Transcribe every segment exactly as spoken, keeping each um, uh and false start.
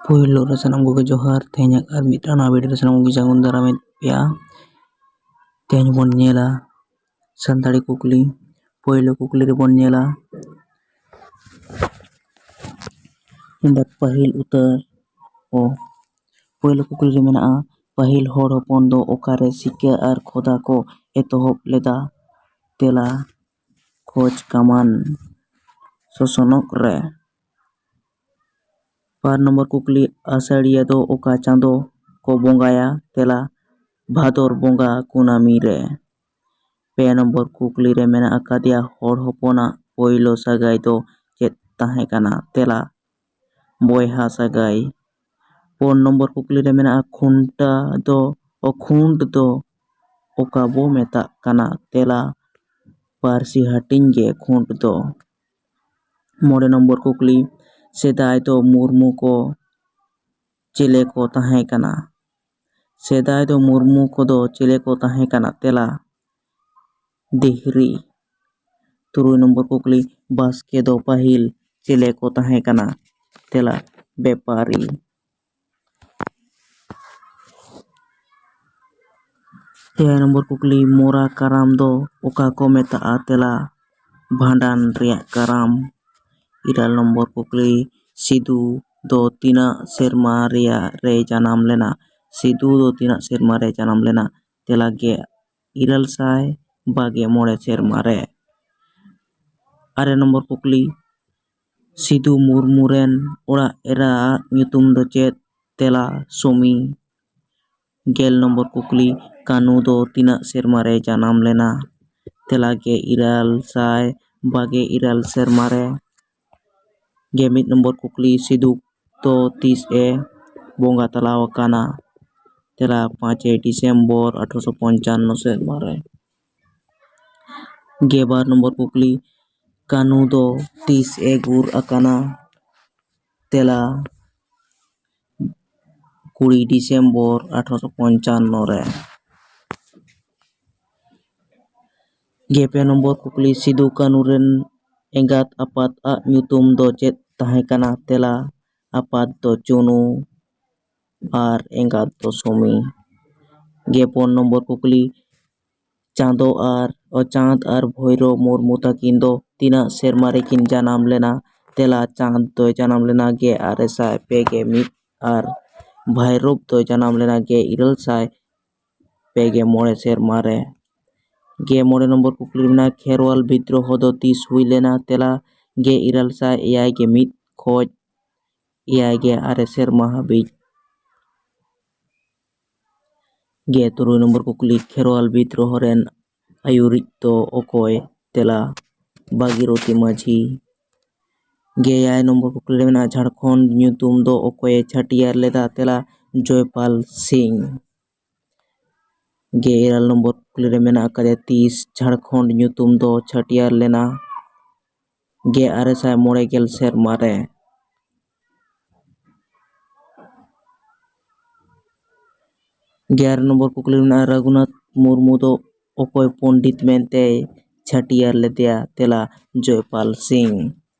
ᱯᱳᱭᱞᱳ ᱨᱮ ᱥᱟᱱᱟᱢ ᱠᱚᱜᱮ ᱡᱚᱦᱟᱨ᱾ ᱛᱮᱦᱮᱧᱟᱜ ᱟᱨ ᱢᱤᱫᱴᱟᱝ ᱱᱟᱣᱟ ᱵᱷᱤᱰᱤᱭᱳ ᱨᱮ ᱥᱟᱱᱟᱢ ᱠᱚᱜᱮ ᱥᱟᱹᱜᱩᱱ ᱫᱟᱨᱟᱢᱮᱫ ᱯᱮᱭᱟ᱾ ᱛᱮᱦᱮᱧ ᱵᱚᱱ ᱧᱮᱞᱟ ᱥᱟᱱᱛᱟᱲᱤ ᱠᱩᱠᱞᱤ᱾ ᱯᱳᱭᱞᱳ ᱠᱩᱠᱞᱤ ᱨᱮᱵᱚᱱ ᱧᱮᱞᱟ ᱯᱟᱹᱦᱤᱞ ᱩᱛᱟᱹᱨ ᱚ᱾ ᱯᱳᱭᱞᱳ ᱠᱩᱠᱞᱤ ᱨᱮ ᱢᱮᱱᱟᱜᱼᱟ, ᱯᱟᱹᱦᱤᱞ ᱦᱚᱲ ᱦᱚᱯᱚᱱ ᱫᱚ ᱚᱠᱟᱨᱮ ᱥᱤᱠᱟᱹ ᱟᱨ ᱠᱷᱚᱫᱟ ᱠᱚ ᱮᱛᱚᱦᱚᱵ ᱞᱮᱫᱟ? ᱛᱮᱞᱟ, ᱠᱷᱚᱡᱽ ᱠᱟᱢᱟᱱ ᱥᱚᱥᱚᱱᱚᱜ ᱨᱮ᱾ ᱵᱟᱨ ᱱᱚᱢᱵᱚᱨ ᱠᱩᱠᱞᱤ, ᱟᱥᱟᱲᱤᱭᱟᱹ ᱫᱚ ᱚᱠᱟ ᱪᱟᱸᱫᱚ ᱠᱚ ᱵᱚᱸᱜᱟᱭᱟ? ᱛᱮᱞᱟ, ᱵᱷᱟᱫᱚᱨ ᱵᱚᱸᱜᱟ ᱠᱩᱱᱟᱹᱢᱤ ᱨᱮ᱾ ᱯᱮ ᱱᱚᱢᱵᱚᱨ ᱠᱩᱠᱞᱤ ᱨᱮ ᱢᱮᱱᱟᱜ ᱟᱠᱟᱫᱮᱭᱟ, ᱦᱚᱲ ᱦᱚᱯᱚᱱᱟᱜ ᱯᱳᱭᱞᱳ ᱥᱟᱹᱜᱟᱹᱭ ᱫᱚ ᱪᱮᱫ ᱛᱟᱦᱮᱸ ᱠᱟᱱᱟ? ᱛᱮᱞᱟ, ᱵᱚᱭᱦᱟ ᱥᱟᱹᱜᱟᱹᱭ᱾ ᱯᱩᱱ ᱱᱚᱢᱵᱚᱨ ᱠᱩᱠᱞᱤ ᱨᱮ ᱢᱮᱱᱟᱜᱼᱟ, ᱠᱷᱩᱱᱴᱟ ᱫᱚ, ᱚ, ᱠᱷᱩᱸᱴ ᱫᱚ ᱚᱠᱟ ᱵᱚ ᱢᱮᱛᱟᱜ ᱠᱟᱱᱟ? ᱛᱮᱞᱟ, ᱯᱟᱹᱨᱥᱤ ᱦᱟᱹᱴᱤᱧ ᱜᱮ ᱠᱷᱩᱸᱴ ᱫᱚ᱾ ᱢᱚᱬᱮ ᱱᱚᱢᱵᱚᱨ ᱠᱩᱠᱞᱤ, ᱥᱮᱫᱟᱭ ᱫᱚ ᱢᱩᱨᱢᱩ ᱠᱚ ᱪᱮᱞᱮ ᱠᱚ ᱛᱟᱦᱮᱸ ᱠᱟᱱᱟ? ᱥᱮᱫᱟᱭ ᱫᱚ ᱢᱩᱨᱢᱩ ᱠᱚᱫᱚ ᱪᱮᱞᱮ ᱠᱚ ᱛᱟᱦᱮᱸ ᱠᱟᱱᱟ? ᱛᱮᱞᱟ, ᱫᱤᱦᱨᱤ᱾ ᱛᱩᱨᱩᱭ ᱱᱚᱢᱵᱚᱨ ᱠᱩᱠᱞᱤ, ᱵᱟᱥᱠᱮ ᱫᱚ ᱯᱟᱹᱦᱤᱞ ᱪᱮᱞᱮ ᱠᱚ ᱛᱟᱦᱮᱸ ᱠᱟᱱᱟ? ᱛᱮᱞᱟ, ᱵᱮᱯᱟᱨᱤ᱾ ᱮᱭᱟᱭ ᱱᱚᱢᱵᱚᱨ ᱠᱩᱠᱞᱤ, ᱢᱚᱨᱟ ᱠᱟᱨᱟᱢ ᱫᱚ ᱚᱠᱟ ᱠᱚ ᱢᱮᱛᱟᱜᱼᱟ? ᱛᱮᱞᱟ, ᱵᱷᱟᱸᱰᱟᱱ ᱨᱮᱭᱟᱜ ᱠᱟᱨᱟᱢ᱾ ᱤᱨᱟᱹᱞ ᱱᱚᱢᱵᱚᱨ ᱠᱩᱠᱞᱤ, ᱥᱤᱫᱩ ᱫᱚ ᱛᱤᱱᱟᱹᱜ ᱥᱮᱨᱢᱟ ᱨᱮᱭᱟᱜ ᱨᱮᱭ ᱡᱟᱱᱟᱢ ᱞᱮᱱᱟ? ᱥᱤᱫᱩ ᱫᱚ ᱛᱤᱱᱟᱹᱜ ᱥᱮᱨᱢᱟ ᱨᱮᱭ ᱡᱟᱱᱟᱢ ᱞᱮᱱᱟ? ᱛᱮᱞᱟ, ᱜᱮ ᱤᱨᱟᱹᱞ ᱥᱟᱭ ᱵᱟᱜᱮ ᱢᱚᱬᱮ ᱥᱮᱨᱢᱟ ᱨᱮ᱾ ᱟᱨᱮ ᱱᱚᱢᱵᱚᱨ ᱠᱩᱠᱞᱤ, ᱥᱤᱫᱩ ᱢᱩᱨᱢᱩ ᱨᱮᱱ ᱚᱲᱟᱜ ᱮᱨᱟ ᱟᱜ ᱧᱩᱛᱩᱢ ᱫᱚ ᱪᱮᱫ? ᱛᱮᱞᱟ, ᱥᱩᱢᱤ᱾ ᱜᱮᱞ ᱱᱚᱢᱵᱚᱨ ᱠᱩᱠᱞᱤ, ᱠᱟᱹᱱᱩ ᱫᱚ ᱛᱤᱱᱟᱹᱜ ᱥᱮᱨᱢᱟ ᱨᱮ ᱡᱟᱱᱟᱢ ᱞᱮᱱᱟ? ᱛᱮᱞᱟ, ᱜᱮ ᱤᱨᱟᱹᱞ ᱥᱟᱭ ᱵᱟᱜᱮ ᱤᱨᱟᱹᱞ ᱥᱮᱨᱢᱟ ᱨᱮ᱾ ᱜᱮ ᱢᱤᱫ ᱱᱚᱢᱵᱚᱨ ᱠᱩᱠᱞᱤ, ᱥᱤᱫᱩ ᱫᱚ ᱛᱤᱥ ᱮ ᱵᱚᱸᱜᱟ ᱛᱟᱞᱟ ᱟᱠᱟᱱᱟ? ᱛᱮᱞᱟ, ᱯᱟᱸᱪᱮᱭ ᱰᱤᱥᱮᱢᱵᱚᱨ ᱟᱴᱷᱨᱚᱥᱚ ᱯᱚᱧᱪᱟᱱᱱᱚ ᱥᱮᱨᱢᱟ ᱨᱮ᱾ ᱜᱮ ᱵᱟᱨ ᱱᱚᱢᱵᱚᱨ ᱠᱩᱠᱞᱤ, ᱠᱟᱹᱱᱩ ᱫᱚ ᱛᱤᱥ ᱮ ᱜᱩᱨ ᱟᱠᱟᱱᱟ? ᱛᱮᱞᱟ, ᱠᱩᱲᱤ ᱰᱤᱥᱮᱢᱵᱚᱨ ᱟᱴᱷᱨᱚᱥᱚ ᱯᱚᱧᱪᱟᱱᱱᱚ ᱨᱮ᱾ ᱜᱮ ᱯᱮ ᱱᱚᱢᱵᱚᱨ ᱠᱩᱠᱞᱤ, ᱥᱤᱫᱩ ᱠᱟᱹᱱᱩ ᱨᱮᱱ ᱮᱸᱜᱟᱛ ᱟᱯᱟᱛ ᱟᱜ ᱧᱩᱛᱩᱢ ᱫᱚ ᱪᱮᱫ ᱛᱟᱦᱮᱸ ᱠᱟᱱᱟ? ᱛᱮᱞᱟ, ᱟᱯᱟᱛ ᱫᱚ ᱪᱩᱱᱩ ᱟᱨ ᱮᱸᱜᱟᱛ ᱫᱚ ᱥᱩᱢᱤ᱾ ᱜᱮ ᱯᱩᱱ ᱱᱚᱢᱵᱚᱨ ᱠᱩᱠᱞᱤ, ᱪᱟᱸᱫᱚ ᱟᱨ, ᱚ, ᱪᱟᱸᱫ ᱟᱨ ᱵᱷᱳᱭᱨᱳ ᱢᱩᱨᱢᱩ ᱛᱟᱹᱠᱤᱱ ᱫᱚ ᱛᱤᱱᱟᱹᱜ ᱥᱮᱨᱢᱟ ᱨᱮᱠᱤᱱ ᱡᱟᱱᱟᱢ ᱞᱮᱱᱟ? ᱛᱮᱞᱟ, ᱪᱟᱸᱫ ᱫᱚᱭ ᱡᱟᱱᱟᱢ ᱞᱮᱱᱟ ᱜᱮᱞ ᱟᱨᱮ ᱥᱟᱭ ᱯᱮ ᱜᱮᱞ ᱢᱤᱫ ᱟᱨ ᱵᱷᱟᱭᱨᱳᱵ ᱫᱚᱭ ᱡᱟᱱᱟᱢ ᱞᱮᱱᱟ ᱜᱮᱞ ᱤᱨᱟᱹᱞ ᱥᱟᱭ ᱯᱮ ᱜᱮᱞ ᱢᱚᱬᱮ ᱥᱮᱨᱢᱟ ᱨᱮ᱾ ᱜᱮᱞ ᱢᱚᱬᱮ ᱱᱚᱢᱵᱚᱨ ᱠᱩᱠᱞᱤ ᱢᱮᱱᱟᱜᱼᱟ, ᱠᱷᱮᱨᱣᱟᱞ ᱵᱤᱫᱽᱨᱳᱦᱚ ᱫᱚ ᱛᱤᱥ ᱦᱩᱭ ᱞᱮᱱᱟ? ᱛᱮᱞᱟ, ᱜᱮᱞ ᱤᱨᱟᱹᱞ ᱥᱟᱭ ᱮᱭᱟᱭ ᱜᱮᱞ ᱢᱤᱫ ᱠᱷᱚᱱ ᱮᱭᱟᱭ ᱜᱮᱞ ᱟᱨᱮ ᱥᱮᱨᱢᱟ ᱦᱟᱹᱵᱤᱡ᱾ ᱜᱮᱞ ᱛᱩᱨᱩᱭ ᱱᱚᱢᱵᱚᱨ ᱠᱩᱠᱞᱤ, ᱠᱷᱮᱨᱣᱟᱞ ᱵᱤᱫᱽᱨᱳᱦᱚ ᱨᱮᱱ ᱟᱹᱭᱩᱨᱤᱡ ᱫᱚ ᱚᱠᱚᱭ? ᱛᱮᱞᱟ, ᱵᱷᱟᱜᱤᱨᱚᱛᱤ ᱢᱟᱹᱡᱷᱤ᱾ ᱜᱮᱞ ᱮᱭᱟᱭ ᱱᱚᱢᱵᱚᱨ ᱠᱩᱠᱞᱤ ᱨᱮ ᱢᱮᱱᱟᱜᱼᱟ, ᱡᱷᱟᱲᱠᱷᱚᱸᱰ ᱧᱩᱛᱩᱢ ᱫᱚ ᱚᱠᱚᱭᱮ ᱪᱷᱟᱹᱴᱭᱟᱹᱨ ᱞᱮᱫᱟ? ᱛᱮᱞᱟ, ᱡᱚᱭᱯᱟᱞ ᱥᱤᱝ᱾ ᱜᱮᱞ ᱤᱨᱟᱹᱞ ᱱᱚᱢᱵᱚᱨ ᱠᱩᱠᱞᱤ ᱨᱮ ᱢᱮᱱᱟᱜ ᱟᱠᱟᱫᱟ, ᱛᱤᱥ ᱡᱷᱟᱲᱠᱷᱚᱸᱰ ᱧᱩᱛᱩᱢ ᱫᱚ ᱪᱷᱟᱹᱴᱭᱟᱹᱨ ᱞᱮᱱᱟ? ᱜᱮᱞ ᱟᱨᱮ ᱥᱟᱭ ᱢᱚᱬᱮ ᱜᱮᱞ ᱥᱮᱨᱢᱟ ᱨᱮ᱾ ᱜᱮᱞ ᱟᱨᱮ ᱱᱚᱢᱵᱚᱨ ᱠᱩᱠᱞᱤ ᱢᱮᱱᱟᱜᱼᱟ, ᱨᱟᱹᱜᱷᱩᱱᱟᱛᱷ ᱢᱩᱨᱢᱩ ᱫᱚ ᱚᱠᱚᱭ ᱯᱚᱱᱰᱤᱛ ᱢᱮᱱᱛᱮᱭ ᱪᱷᱟᱹᱴᱭᱟᱹᱨ ᱞᱮᱫᱮᱭᱟ? ᱛᱮᱞᱟ, ᱡᱚᱭᱯᱟᱞ ᱥᱤᱝ᱾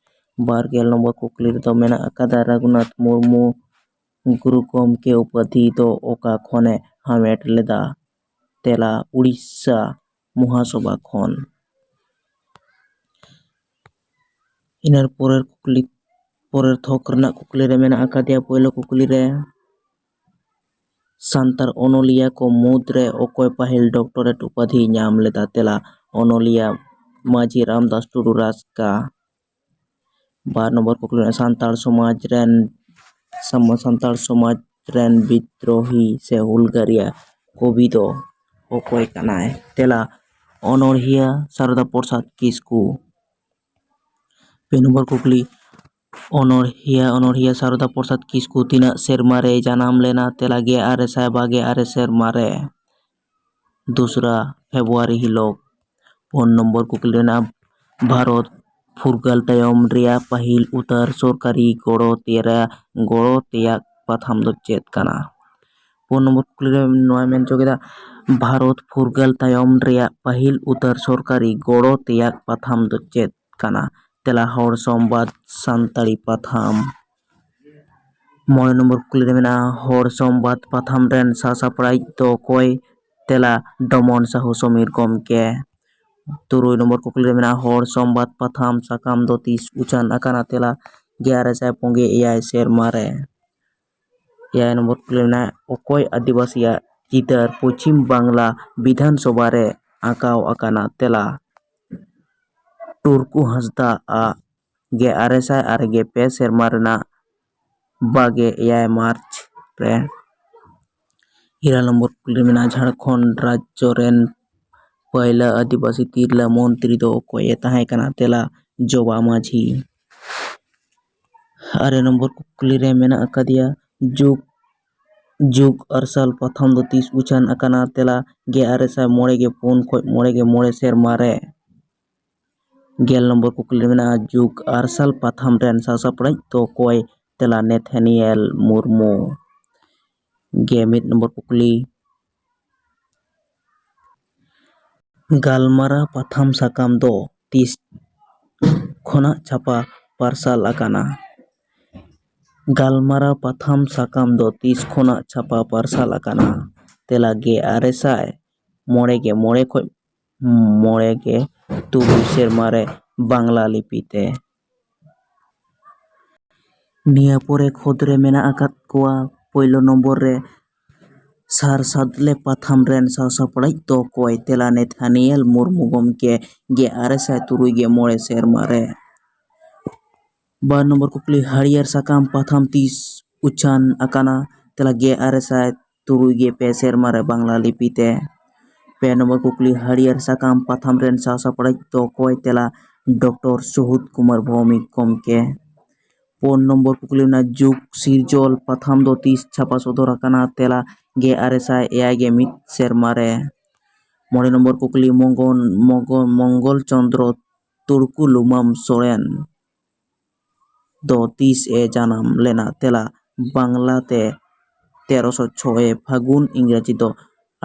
ᱵᱟᱨ ᱜᱮᱞ ᱱᱚᱢᱵᱚᱨ ᱠᱩᱠᱞᱤ ᱨᱮᱫᱚ ᱢᱮᱱᱟᱜ ᱟᱠᱟᱫᱟ, ᱨᱟᱹᱜᱷᱩᱱᱟᱛᱷ ᱢᱩᱨᱢᱩ ᱜᱩᱨᱩ ᱜᱚᱢᱠᱮ ᱩᱯᱟᱫᱷᱤ ᱫᱚ ᱚᱠᱟ ᱠᱷᱚᱱᱮ ᱦᱟᱢᱮᱴ ᱞᱮᱫᱟ? ᱛᱮᱞᱟ, ᱩᱲᱤᱥᱥᱟ ᱢᱚᱦᱟᱥᱚᱵᱷᱟ ᱠᱷᱚᱱ᱾ ᱤᱱᱟᱹ ᱯᱚᱨᱮᱨ ᱠᱩᱠᱞᱤ, ᱯᱚᱨᱮᱨ ᱛᱷᱚᱠ ᱨᱮᱱᱟᱜ ᱠᱩᱠᱞᱤ ᱨᱮ ᱢᱮᱱᱟᱜ ᱟᱠᱟᱫᱮᱭᱟ, ᱯᱳᱭᱞᱳ ᱠᱩᱠᱞᱤ ᱨᱮ, ᱥᱟᱱᱛᱟᱲ ᱚᱱᱚᱞᱤᱭᱟᱹ ᱠᱚ ᱢᱩᱫᱽᱨᱮ ᱚᱠᱚᱭ ᱯᱟᱹᱦᱤᱞ ᱰᱚᱠᱴᱚᱨᱮᱴ ᱩᱯᱟᱫᱷᱤᱭ ᱧᱟᱢ ᱞᱮᱫᱟ? ᱛᱮᱞᱟ, ᱚᱱᱚᱞᱤᱭᱟᱹ ᱢᱟᱹᱡᱷᱤ ᱨᱟᱢᱫᱟᱥ ᱴᱩᱰᱩ ᱨᱟᱥᱠᱟ᱾ ᱵᱟᱨ ᱱᱚᱢᱵᱚᱨ ᱠᱩᱠᱞᱤ ᱨᱮ, ᱥᱟᱱᱛᱟᱲ ᱥᱚᱢᱟᱡᱽ ᱨᱮᱱ, ᱥᱟᱢ-, ᱥᱟᱱᱛᱟᱲ ᱥᱚᱢᱟᱡᱽ ᱨᱮᱱ ᱵᱤᱫᱽᱨᱳᱦᱤ ᱥᱮ ᱦᱩᱞᱜᱟᱹᱨᱤᱭᱟᱹ ᱠᱚᱵᱤ ᱫᱚ ᱚᱠᱚᱭ ᱠᱟᱱᱟᱭ? ᱛᱮᱞᱟ, ᱚᱱᱚᱬᱦᱤᱭᱟᱹ ᱥᱟᱨᱚᱫᱟ ᱯᱨᱚᱥᱟᱫᱽ ᱠᱤᱥᱠᱩ᱾ ᱯᱮ ᱱᱚᱢᱵᱚᱨ ᱠᱩᱠᱞᱤ, ᱚᱱᱚᱬᱦᱤᱭᱟᱹ, ᱚᱱᱚᱬᱦᱤᱭᱟᱹ ᱥᱟᱨᱚᱫᱟ ᱯᱨᱚᱥᱟᱫᱽ ᱠᱤᱥᱠᱩ ᱛᱤᱱᱟᱹᱜ ᱥᱮᱨᱢᱟ ᱨᱮᱭ ᱡᱟᱱᱟᱢ ᱞᱮᱱᱟ? ᱛᱮᱞᱟ, ᱜᱮᱞ ᱟᱨᱮ ᱥᱟᱭ ᱵᱟᱨ ᱜᱮᱞ ᱟᱨᱮ ᱥᱮᱨᱢᱟ ᱨᱮ, ᱫᱚᱥᱨᱟ ᱯᱷᱮᱵᱽᱨᱩᱣᱟᱨᱤ ᱦᱤᱞᱳᱜ᱾ ᱯᱩᱱ ᱱᱚᱢᱵᱚᱨ ᱠᱩᱠᱞᱤ ᱨᱮᱱᱟᱜ, ᱵᱷᱟᱨᱚᱛ ᱯᱷᱩᱨᱜᱟᱹᱞ ᱛᱟᱭᱚᱢ ᱨᱮᱭᱟᱜ ᱯᱟᱹᱦᱤᱞ ᱩᱛᱟᱹᱨ ᱥᱚᱨᱠᱟᱨᱤ ᱜᱚᱲᱚ ᱛᱮᱭᱟᱨᱟ, ᱜᱚᱲᱚ ᱛᱮᱭᱟᱜ ᱯᱟᱛᱷᱟᱢ ᱫᱚ ᱪᱮᱫ ᱠᱟᱱᱟ? ᱯᱩᱱ ᱱᱚᱢᱵᱚᱨ ᱠᱩᱠᱞᱤ ᱨᱮ ᱱᱚᱣᱟᱭ ᱢᱮᱱ ᱦᱚᱪᱚ ᱠᱮᱫᱟ, ᱵᱷᱟᱨᱚᱛ ᱯᱷᱩᱨᱜᱟᱹᱞ ᱛᱟᱭᱚᱢ ᱨᱮᱭᱟᱜ ᱯᱟᱹᱦᱤᱞ ᱩᱛᱟᱹᱨ ᱥᱚᱨᱠᱟᱨᱤ ᱜᱚᱲᱚ ᱛᱮᱭᱟᱜ ᱯᱟᱛᱷᱟᱢ ᱫᱚ ᱪᱮᱫ ᱠᱟᱱᱟ? ᱛᱮᱞᱟ, ᱦᱚᱲ ᱥᱚᱢᱵᱟᱫ ᱥᱟᱱᱛᱟᱲᱤ ᱯᱟᱛᱷᱟᱢ᱾ ᱢᱚᱬᱮ ᱱᱚᱢᱵᱚᱨ ᱠᱩᱠᱞᱤ ᱨᱮ ᱢᱮᱱᱟᱜᱼᱟ, ᱦᱚᱲ ᱥᱚᱢᱵᱟᱫ ᱯᱟᱛᱷᱟᱢ ᱨᱮᱱ ᱥᱟᱥᱟᱯᱲᱟᱣᱤᱡ ᱫᱚ ᱚᱠᱚᱭ? ᱛᱮᱞᱟ, ᱰᱚᱢᱚᱱ ᱥᱟᱦᱩ ᱥᱚᱢᱤᱨ ᱜᱚᱢᱠᱮ᱾ ᱛᱩᱨᱩᱭ ᱱᱚᱢᱵᱚᱨ ᱠᱩᱠᱞᱤ ᱨᱮ ᱢᱮᱱᱟᱜᱼᱟ, ᱦᱚᱲ ᱥᱚᱢᱵᱟᱫ ᱯᱟᱛᱷᱟᱢ ᱥᱟᱠᱟᱢ ᱫᱚ ᱛᱤᱥ ᱩᱪᱷᱟᱹᱱ ᱟᱠᱟᱱᱟ? ᱛᱮᱞᱟ, ᱜᱮᱞ ᱟᱨᱮ ᱥᱟᱭ ᱯᱩᱱ ᱜᱮᱞ ᱮᱭᱟᱭ ᱥᱮᱨᱢᱟ ᱨᱮ᱾ ᱮᱭᱟᱭ ᱱᱚᱢᱵᱚᱨ ᱠᱩᱠᱞᱤ ᱨᱮ ᱢᱮᱱᱟᱜᱼᱟ, ᱚᱠᱚᱭ ᱟᱹᱫᱤᱵᱟᱹᱥᱤᱭᱟᱜ ᱪᱤᱛᱟᱹᱨ ᱯᱚᱪᱷᱤᱢ ᱵᱟᱝᱞᱟ ᱵᱤᱫᱷᱟᱱ ᱥᱚᱵᱷᱟ ᱨᱮ ᱟᱸᱠᱟᱣ ᱟᱠᱟᱱᱟ? ᱛᱮᱞᱟ, ᱴᱩᱨᱠᱩ ᱦᱟᱸᱥᱫᱟ ᱟᱜ ᱜᱮᱞ ᱟᱨᱮ ᱥᱟᱭ ᱟᱨᱮ ᱜᱮᱞ ᱯᱮ ᱥᱮᱨᱢᱟ ᱨᱮᱱᱟᱜ ᱵᱟᱜᱮ ᱮᱭᱟᱭ ᱢᱟᱨᱪ ᱨᱮ᱾ ᱤᱨᱟᱹᱞ ᱱᱚᱢᱵᱚᱨ ᱠᱩᱠᱞᱤ ᱨᱮ ᱢᱮᱱᱟᱜᱼᱟ, ᱡᱷᱟᱲᱠᱷᱚᱸᱰ ᱨᱟᱡᱽᱡᱚ ᱨᱮᱱ ᱯᱟᱹᱭᱞᱟᱹ ᱟᱹᱫᱤᱵᱟᱹᱥᱤ ᱛᱤᱨᱞᱟᱹ ᱢᱚᱱᱛᱨᱤ ᱫᱚ ᱚᱠᱚᱭᱮ ᱛᱟᱦᱮᱸ ᱠᱟᱱᱟ? ᱛᱮᱞᱟ, ᱡᱚᱵᱟ ᱢᱟᱹᱡᱷᱤ᱾ ᱟᱨᱮ ᱱᱚᱢᱵᱚᱨ ᱠᱩᱠᱞᱤ ᱨᱮ ᱢᱮᱱᱟᱜ ᱟᱠᱟᱫᱮᱭᱟ, ᱡᱩᱜᱽ ᱡᱩᱜᱽ ᱟᱨᱥᱟᱞ ᱯᱟᱛᱷᱟᱢ ᱫᱚ ᱛᱤᱥ ᱩᱪᱷᱟᱹᱱ ᱟᱠᱟᱱᱟ? ᱛᱮᱞᱟ, ᱜᱮᱞ ᱟᱨᱮ ᱥᱟᱭ ᱢᱚᱬᱮ ᱜᱮᱞ ᱯᱩᱱ ᱠᱷᱚᱱ ᱢᱚᱬᱮ ᱜᱮᱞ ᱢᱚᱬᱮ ᱥᱮᱨᱢᱟ ᱨᱮ᱾ ᱜᱮᱞ ᱱᱚᱢᱵᱚᱨ ᱠᱩᱠᱞᱤ ᱨᱮ ᱢᱮᱱᱟᱜᱼᱟ, ᱡᱩᱜᱽ ᱟᱨᱥᱟᱞ ᱯᱟᱛᱷᱟᱢ ᱨᱮᱱ ᱥᱟᱥᱟᱯᱲᱟᱣᱤᱡ ᱫᱚ ᱚᱠᱚᱭ? ᱛᱮᱞᱟ, ᱱᱮᱛᱷᱟᱱᱤᱭᱮᱞ ᱢᱩᱨᱢᱩ᱾ ᱜᱮᱞ ᱢᱤᱫ ᱱᱚᱢᱵᱚᱨ ᱠᱩᱠᱞᱤ, ᱜᱟᱞᱢᱟᱨᱟᱣ ᱯᱟᱛᱷᱟᱢ ᱥᱟᱠᱟᱢ ᱫᱚ ᱛᱤᱥ ᱠᱷᱚᱱᱟᱜ ᱪᱷᱟᱯᱟ ᱯᱟᱨᱥᱟᱞ ᱟᱠᱟᱱᱟ? ᱜᱟᱞᱢᱟᱨᱟᱣ ᱯᱟᱛᱷᱟᱢ ᱥᱟᱠᱟᱢ ᱫᱚ ᱛᱤᱥ ᱠᱷᱚᱱᱟᱜ ᱪᱷᱟᱯᱟ ᱯᱟᱨᱥᱟᱞ ᱟᱠᱟᱱᱟ? ᱛᱮᱞᱟ, ᱜᱮᱞ ᱟᱨᱮ ᱥᱟᱭ ᱢᱚᱬᱮ ᱜᱮᱞ ᱢᱚᱬᱮ ᱠᱷᱚᱱ ᱢᱚᱬᱮ ᱜᱮᱞ ᱛᱩᱨᱩᱭ ᱥᱮᱨᱢᱟ ᱨᱮ ᱵᱟᱝᱞᱟ ᱞᱤᱯᱤ ᱛᱮ᱾ ᱱᱤᱭᱟᱹ ᱯᱚᱨᱮ ᱠᱷᱚᱸᱫᱽ ᱨᱮ ᱢᱮᱱᱟᱜ ᱟᱠᱟᱫ ᱠᱚᱣᱟ᱾ ᱯᱳᱭᱞᱳ ᱱᱚᱢᱵᱚᱨ ᱨᱮ ᱥᱟᱨ ᱥᱟᱫᱞᱮ ᱯᱟᱛᱷᱟᱢ ᱨᱮᱱ ᱥᱟᱥᱟᱯᱲᱟᱣᱤᱡ ᱫᱚ ᱚᱠᱚᱭ? ᱛᱮᱞᱟ, ᱱᱮᱛᱷᱟᱱᱤᱭᱮᱞ ᱢᱩᱨᱢᱩ ᱜᱚᱢᱠᱮ, ᱜᱮᱞ ᱟᱨᱮ ᱥᱟᱭ ᱛᱩᱨᱩᱭ ᱜᱮᱞ ᱢᱚᱬᱮ ᱥᱮᱨᱢᱟ ᱨᱮ᱾ ᱵᱟᱨ ᱱᱚᱢᱵᱚᱨ ᱠᱩᱠᱞᱤ, ᱦᱟᱹᱨᱭᱟᱹᱲ ᱥᱟᱠᱟᱢ ᱯᱟᱛᱷᱟᱢ ᱛᱤᱥ ᱩᱪᱷᱟᱹᱱ ᱟᱠᱟᱱᱟ? ᱛᱮᱞᱟ, ᱜᱮᱞ ᱟᱨᱮ ᱥᱟᱭ ᱛᱩᱨᱩᱭ ᱜᱮᱞ ᱯᱮ ᱥᱮᱨᱢᱟ ᱨᱮ ᱵᱟᱝᱞᱟ ᱞᱤᱯᱤ ᱛᱮ᱾ ᱯᱮ ᱱᱚᱢᱵᱚᱨ ᱠᱩᱠᱞᱤ, ᱦᱟᱹᱨᱭᱟᱹᱲ ᱥᱟᱠᱟᱢ ᱯᱟᱛᱷᱟᱢ ᱨᱮᱱ ᱥᱟᱥᱟᱯᱲᱟᱣᱤᱡ ᱫᱚ ᱚᱠᱚᱭ? ᱛᱮᱞᱟ, ᱰᱚᱠᱴᱚᱨ ᱥᱩᱦᱩᱫ ᱠᱩᱢᱟᱨ ᱵᱷᱳᱣᱢᱤᱠ ᱜᱚᱢᱠᱮ᱾ ᱯᱩᱱ ᱱᱚᱢᱵᱚᱨ ᱠᱩᱠᱞᱤ ᱨᱮᱱᱟᱜ ᱡᱩᱜᱽ ᱥᱤᱨᱡᱚᱞ ᱯᱟᱛᱷᱟᱢ ᱫᱚ ᱛᱤᱥ ᱪᱷᱟᱯᱟ ᱥᱚᱫᱚᱨ ᱟᱠᱟᱱᱟ? ᱛᱮᱞᱟ, ᱜᱮᱞ ᱟᱨᱮ ᱥᱟᱭ ᱮᱭᱟᱭ ᱜᱮᱞ ᱢᱤᱫ ᱥᱮᱨᱢᱟ ᱨᱮ᱾ ᱢᱚᱬᱮ ᱱᱚᱢᱵᱚᱨ ᱠᱩᱠᱞᱤ, ᱢᱚᱝᱜᱚᱞ, ᱢᱚᱝᱜᱚᱞ, ᱢᱚᱝᱜᱚᱞ ᱪᱚᱸᱫᱽᱨᱚ ᱛᱩᱲᱠᱩ ᱞᱩᱢᱟᱢ ᱥᱚᱨᱮᱱ ᱫᱚ ᱛᱤᱥ ᱮ ᱡᱟᱱᱟᱢ ᱞᱮᱱᱟ? ᱛᱮᱞᱟ, ᱵᱟᱝᱞᱟ ᱛᱮ ᱛᱮᱨᱚᱥᱚ ᱪᱷᱚᱭ ᱯᱷᱟᱹᱜᱩᱱ, ᱤᱝᱨᱟᱡᱤ ᱫᱚ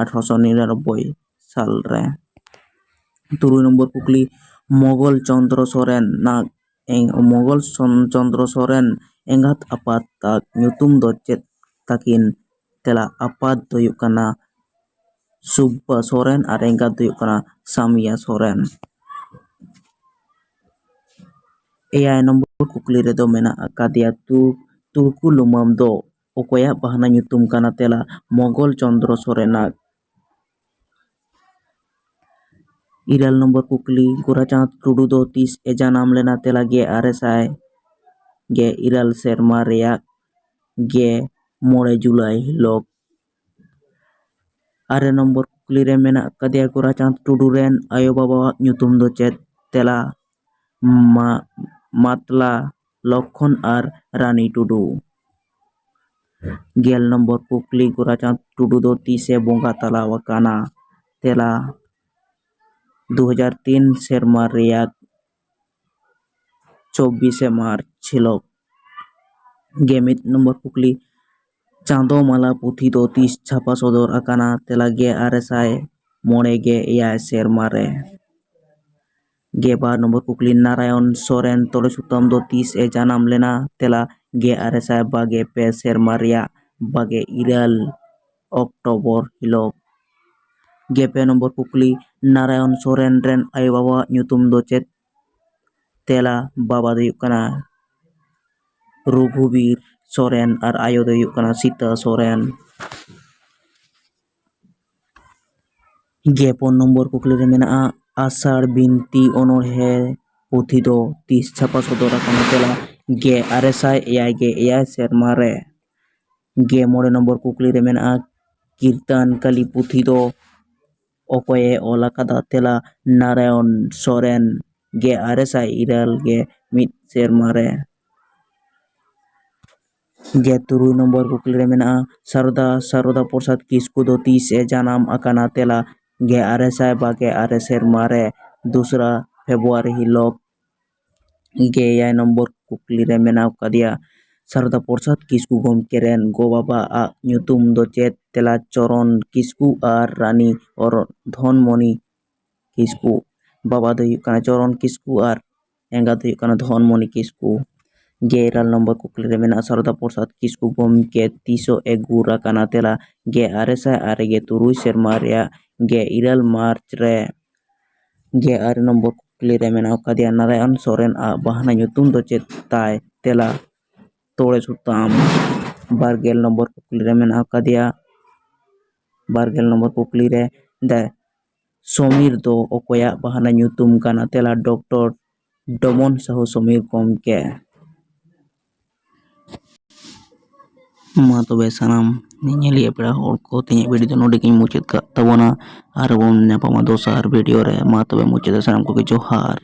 ᱟᱴᱷᱨᱚᱥᱚ ᱱᱤᱨᱟᱱᱚᱵᱵᱳᱭ ᱥᱟᱞ ᱨᱮ᱾ ᱛᱩᱨᱩᱭ ᱱᱚᱢᱵᱚᱨ ᱠᱩᱠᱞᱤ, ᱢᱚᱜᱚᱞ ᱪᱚᱸᱫᱽᱨᱚ ᱥᱚᱨᱮᱱ ᱱᱟᱜ ᱮᱝ-, ᱢᱚᱜᱚᱞ ᱥᱚᱱ-, ᱪᱚᱸᱫᱽᱨᱚ ᱥᱚᱨᱮᱱ ᱮᱸᱜᱟᱛ ᱟᱯᱟᱛ ᱟᱜ ᱧᱩᱛᱩᱢ ᱫᱚ ᱪᱮᱫ ᱛᱟᱹᱠᱤᱱ? ᱛᱮᱞᱟ, ᱟᱯᱟᱛ ᱫᱚ ᱦᱩᱭᱩᱜ ᱠᱟᱱᱟ ᱥᱩᱵᱵᱟ ᱥᱚᱨᱮᱱ ᱟᱨ ᱮᱸᱜᱟᱛ ᱫᱚ ᱦᱩᱭᱩᱜ ᱠᱟᱱᱟ ᱥᱟᱢᱤᱭᱟ ᱥᱚᱨᱮᱱ᱾ ᱮᱭᱟᱭ ᱱᱚᱢᱵᱚᱨ ᱠᱩᱠᱞᱤ ᱨᱮᱫᱚ ᱢᱮᱱᱟᱜ ᱟᱠᱟᱫᱮᱭᱟ ᱛᱩᱲ-, ᱛᱩᱲᱠᱩ ᱞᱩᱢᱟᱹᱢ ᱫᱚ ᱚᱠᱚᱭᱟᱜ ᱵᱟᱦᱱᱟ ᱧᱩᱛᱩᱢ ᱠᱟᱱᱟ? ᱛᱮᱞᱟ, ᱢᱚᱜᱚᱞ ᱪᱚᱸᱫᱽᱨᱚ ᱥᱚᱨᱮᱱᱟᱜ᱾ ᱤᱨᱟᱹᱞ ᱱᱚᱢᱵᱚᱨ ᱠᱩᱠᱞᱤ, ᱜᱳᱨᱟᱪᱟᱸᱫᱽ ᱴᱩᱰᱩ ᱫᱚ ᱛᱤᱥ ᱮ ᱡᱟᱱᱟᱢ ᱞᱮᱱᱟ? ᱛᱮᱞᱟ, ᱜᱮᱞ ᱟᱨᱮ ᱥᱟᱭ ᱜᱮᱞ ᱤᱨᱟᱹᱞ ᱥᱮᱨᱢᱟ ᱨᱮᱭᱟᱜ ᱜᱮᱞ ᱢᱚᱬᱮ ᱡᱩᱞᱟᱭ ᱦᱤᱞᱳᱜ᱾ ᱟᱨᱮ ᱱᱚᱢᱵᱚᱨ ᱠᱩᱠᱞᱤ ᱨᱮ ᱢᱮᱱᱟᱜ ᱟᱠᱟᱫᱮᱭᱟ, ᱜᱳᱨᱟᱪᱟᱸᱫᱽ ᱴᱩᱰᱩ ᱨᱮᱱ ᱟᱭᱳᱼᱵᱟᱵᱟᱣᱟᱜ ᱧᱩᱛᱩᱢ ᱫᱚ ᱪᱮᱫ? ᱛᱮᱞᱟ, ᱢᱟ-, ᱢᱟᱛᱞᱟ ᱞᱚᱠᱠᱷᱚᱱ ᱟᱨ ᱨᱟᱱᱤ ᱴᱩᱰᱩ᱾ ᱜᱮᱞ ᱱᱚᱢᱵᱚᱨ ᱠᱩᱠᱞᱤ, ᱜᱳᱨᱟᱪᱟᱸᱫᱽ ᱴᱩᱰᱩ ᱫᱚ ᱛᱤᱥᱮ ᱵᱚᱸᱜᱟ ᱛᱟᱞᱟ ᱟᱠᱟᱱᱟ? ᱛᱮᱞᱟ, ᱫᱩ ᱦᱟᱡᱟᱨ ᱛᱤᱱ ᱥᱮᱨᱢᱟ ᱨᱮᱭᱟᱜ ᱪᱚᱵᱵᱤᱥᱮ ᱢᱟᱨᱪ ᱦᱤᱞᱳᱜ᱾ ᱜᱮ ᱢᱤᱫ ᱱᱚᱢᱵᱚᱨ ᱠᱩᱠᱞᱤ, ᱪᱟᱸᱫᱚ ᱢᱟᱞᱟ ᱯᱩᱛᱷᱤ ᱫᱚ ᱛᱤᱥ ᱪᱷᱟᱯᱟ ᱥᱚᱫᱚᱨ ᱟᱠᱟᱱᱟ? ᱛᱮᱞᱟ, ᱜᱮᱞ ᱟᱨᱮ ᱥᱟᱭ ᱢᱚᱬᱮ ᱜᱮᱞ ᱮᱭᱟᱭ ᱥᱮᱨᱢᱟ ᱨᱮ᱾ ᱜᱮᱞ ᱵᱟᱨ ᱱᱚᱢᱵᱚᱨ ᱠᱩᱠᱞᱤ, ᱱᱟᱨᱟᱭᱚᱱ ᱥᱚᱨᱮᱱ ᱛᱚᱲᱮ ᱥᱩᱛᱟᱹᱢ ᱫᱚ ᱛᱤᱥ ᱮ ᱡᱟᱱᱟᱢ ᱞᱮᱱᱟ? ᱛᱮᱞᱟ, ᱜᱮᱞ ᱟᱨᱮ ᱥᱟᱭ ᱵᱟᱨ ᱜᱮᱞ ᱯᱮ ᱥᱮᱨᱢᱟ ᱨᱮᱭᱟᱜ ᱵᱟᱨ ᱜᱮᱞ ᱤᱨᱟᱹᱞ ᱚᱠᱴᱳᱵᱚᱨ ᱦᱤᱞᱳᱜ᱾ ᱜᱮᱞ ᱯᱮ ᱱᱚᱢᱵᱚᱨ ᱠᱩᱠᱞᱤ, ᱱᱟᱨᱟᱭᱚᱱ ᱥᱚᱨᱮᱱ ᱨᱮᱱ ᱟᱭᱳᱼᱵᱟᱵᱟᱣᱟᱜ ᱧᱩᱛᱩᱢ ᱫᱚ ᱪᱮᱫ? ᱛᱮᱞᱟ, ᱵᱟᱵᱟ ᱫᱚ ᱦᱩᱭᱩᱜ ᱠᱟᱱᱟ ᱨᱚᱜᱷᱩᱵᱤᱨ ᱥᱚᱨᱮᱱ ᱟᱨ ᱟᱭᱳ ᱫᱚ ᱦᱩᱭᱩᱜ ᱠᱟᱱᱟ ᱥᱤᱛᱟᱹ ᱥᱚᱨᱮᱱ᱾ ᱜᱮᱞ ᱯᱩᱱ ᱱᱚᱢᱵᱚᱨ ᱠᱩᱠᱞᱤ ᱨᱮ ᱢᱮᱱᱟᱜᱼᱟ, ᱟᱥᱟᱲ ᱵᱤᱱᱛᱤ ᱚᱱᱚᱬᱦᱮ ᱯᱩᱛᱷᱤ ᱫᱚ ᱛᱤᱥ ᱪᱷᱟᱯᱟ ᱥᱚᱫᱚᱨ ᱟᱠᱟᱱᱟ? ᱛᱮᱞᱟ, ᱜᱮᱞ ᱟᱨᱮ ᱥᱟᱭ ᱮᱭᱟᱭ ᱜᱮᱞ ᱮᱭᱟᱭ ᱥᱮᱨᱢᱟ ᱨᱮ᱾ ᱜᱮᱞ ᱢᱚᱬᱮ ᱱᱚᱢᱵᱚᱨ ᱠᱩᱠᱞᱤ ᱨᱮ ᱢᱮᱱᱟᱜᱼᱟ, ᱠᱤᱨᱛᱟᱱ ᱠᱟᱞᱤ ᱯᱩᱛᱷᱤ ᱫᱚ ᱚᱠᱚᱭᱮ ᱚᱞ ᱟᱠᱟᱫᱟ? ᱛᱮᱞᱟ, ᱱᱟᱨᱟᱭᱚᱱ ᱥᱚᱨᱮᱱ, ᱜᱮᱞ ᱟᱨᱮ ᱥᱟᱭ ᱤᱨᱟᱹᱞ ᱜᱮᱞ ᱢᱤᱫ ᱥᱮᱨᱢᱟ ᱨᱮ᱾ ᱜᱮᱞ ᱛᱩᱨᱩᱭ ᱱᱚᱢᱵᱚᱨ ᱠᱩᱠᱞᱤ ᱨᱮ ᱢᱮᱱᱟᱜᱼᱟ, ᱥᱟᱨᱚᱫᱟ, ᱥᱟᱨᱚᱫᱟ ᱯᱨᱚᱥᱟᱫᱽ ᱠᱤᱥᱠᱩ ᱫᱚ ᱛᱤᱥ ᱮ ᱡᱟᱱᱟᱢ ᱟᱠᱟᱱᱟ? ᱛᱮᱞᱟ, ᱜᱮᱞ ᱟᱨᱮ ᱥᱟᱭ ᱵᱟᱨ ᱜᱮᱞ ᱟᱨᱮ ᱥᱮᱨᱢᱟ ᱨᱮ, ᱫᱚᱥᱨᱟ ᱯᱷᱮᱵᱽᱨᱩᱣᱟᱨᱤ ᱦᱤᱞᱳᱜ᱾ ᱜᱮᱞ ᱮᱭᱟᱭ ᱱᱚᱢᱵᱚᱨ ᱠᱩᱠᱞᱤ ᱨᱮ ᱢᱮᱱᱟᱜ ᱟᱠᱟᱫᱮᱭᱟ, ᱥᱟᱨᱚᱫᱟ ᱯᱨᱚᱥᱟᱫᱽ ᱠᱤᱥᱠᱩ ᱜᱚᱢᱠᱮ ᱨᱮᱱ ᱜᱚ ᱵᱟᱵᱟ ᱟᱜ ᱧᱩᱛᱩᱢ ᱫᱚ ᱪᱮᱫ? ᱛᱮᱞᱟ, ᱪᱚᱨᱚᱱ ᱠᱤᱥᱠᱩ ᱟᱨ ᱨᱟᱱᱤ ᱚᱨ-, ᱫᱷᱚᱱᱢᱚᱱᱤ ᱠᱤᱥᱠᱩ᱾ ᱵᱟᱵᱟ ᱫᱚᱭ ᱦᱩᱭᱩᱜ ᱠᱟᱱᱟ ᱪᱚᱨᱚᱱ ᱠᱤᱥᱠᱩ ᱟᱨ ᱮᱸᱜᱟᱛ ᱫᱚᱭ ᱦᱩᱭᱩᱜ ᱠᱟᱱᱟ ᱫᱷᱚᱱᱢᱚᱱᱤ ᱠᱤᱥᱠᱩ᱾ ᱜᱮᱞ ᱤᱨᱟᱹᱞ ᱱᱚᱢᱵᱚᱨ ᱠᱩᱠᱞᱤ ᱨᱮ ᱢᱮᱱᱟᱜᱼᱟ, ᱥᱟᱨᱚᱫᱟ ᱯᱨᱚᱥᱟᱫᱽ ᱠᱤᱥᱠᱩ ᱜᱚᱢᱠᱮ ᱛᱤᱥᱚᱜ ᱮ ᱜᱩᱨ ᱟᱠᱟᱱᱟ? ᱛᱮᱞᱟ, ᱜᱮᱞ ᱟᱨᱮ ᱥᱟᱭ ᱟᱨᱮ ᱜᱮᱞ ᱛᱩᱨᱩᱭ ᱥᱮᱨᱢᱟ ᱨᱮᱭᱟᱜ ᱜᱮᱞ ᱤᱨᱟᱹᱞ ᱢᱟᱨᱪ ᱨᱮ᱾ ᱜᱮᱞ ᱟᱨᱮ ᱱᱚᱢᱵᱚᱨ ᱠᱩᱠᱞᱤ ᱨᱮ ᱢᱮᱱᱟᱜ ᱟᱠᱟᱫᱮᱭᱟ, ᱱᱟᱨᱟᱭᱚᱱ ᱥᱚᱨᱮᱱ ᱟᱜ ᱵᱟᱦᱱᱟ ᱧᱩᱛᱩᱢ ᱫᱚ ᱪᱮᱫ ᱛᱟᱭ? ᱛᱮᱞᱟ, ᱛᱚᱲᱮ ᱥᱩᱛᱟᱢ᱾ ᱵᱟᱨ ᱜᱮᱞ ᱱᱚᱢᱵᱚᱨ ᱠᱩᱠᱞᱤ ᱨᱮ ᱢᱮᱱᱟᱜ ᱟᱠᱟᱫᱮᱭᱟ, ᱵᱟᱨ ᱜᱮᱞ ᱱᱚᱢᱵᱚᱨ ᱠᱩᱠᱞᱤ ᱨᱮ ᱫᱟ ᱥᱚᱢᱤᱨ ᱫᱚ ᱚᱠᱚᱭᱟᱜ ᱵᱟᱦᱱᱟ ᱧᱩᱛᱩᱢ ᱠᱟᱱᱟ? ᱛᱮᱞᱟ, ᱰᱚᱠᱴᱚᱨ ᱰᱚᱢᱚᱱ ᱥᱟᱦᱩ ᱥᱚᱢᱤᱨ ᱜᱚᱢᱠᱮ᱾ ᱢᱟ ᱛᱚᱵᱮ ᱥᱟᱱᱟᱢ ᱧᱮᱧᱮᱞᱤᱭᱟᱹ ᱯᱮᱲᱟ ᱦᱚᱲ ᱠᱚ, ᱛᱮᱦᱮᱧᱟᱜ ᱵᱷᱤᱰᱤᱭᱳ ᱫᱚ ᱱᱚᱰᱮ ᱜᱤᱧ ᱢᱩᱪᱟᱹᱫ ᱠᱟᱜ ᱛᱟᱵᱚᱱᱟ᱾ ᱟᱨ ᱵᱚᱱ ᱧᱟᱯᱟᱢᱟ ᱫᱚᱥᱟᱨ ᱵᱷᱤᱰᱤᱭᱳ ᱨᱮ᱾ ᱢᱟ ᱛᱚᱵᱮ ᱢᱩᱪᱟᱹᱫ ᱨᱮ ᱥᱟᱱᱟᱢ ᱠᱚᱜᱮ ᱡᱚᱦᱟᱨ᱾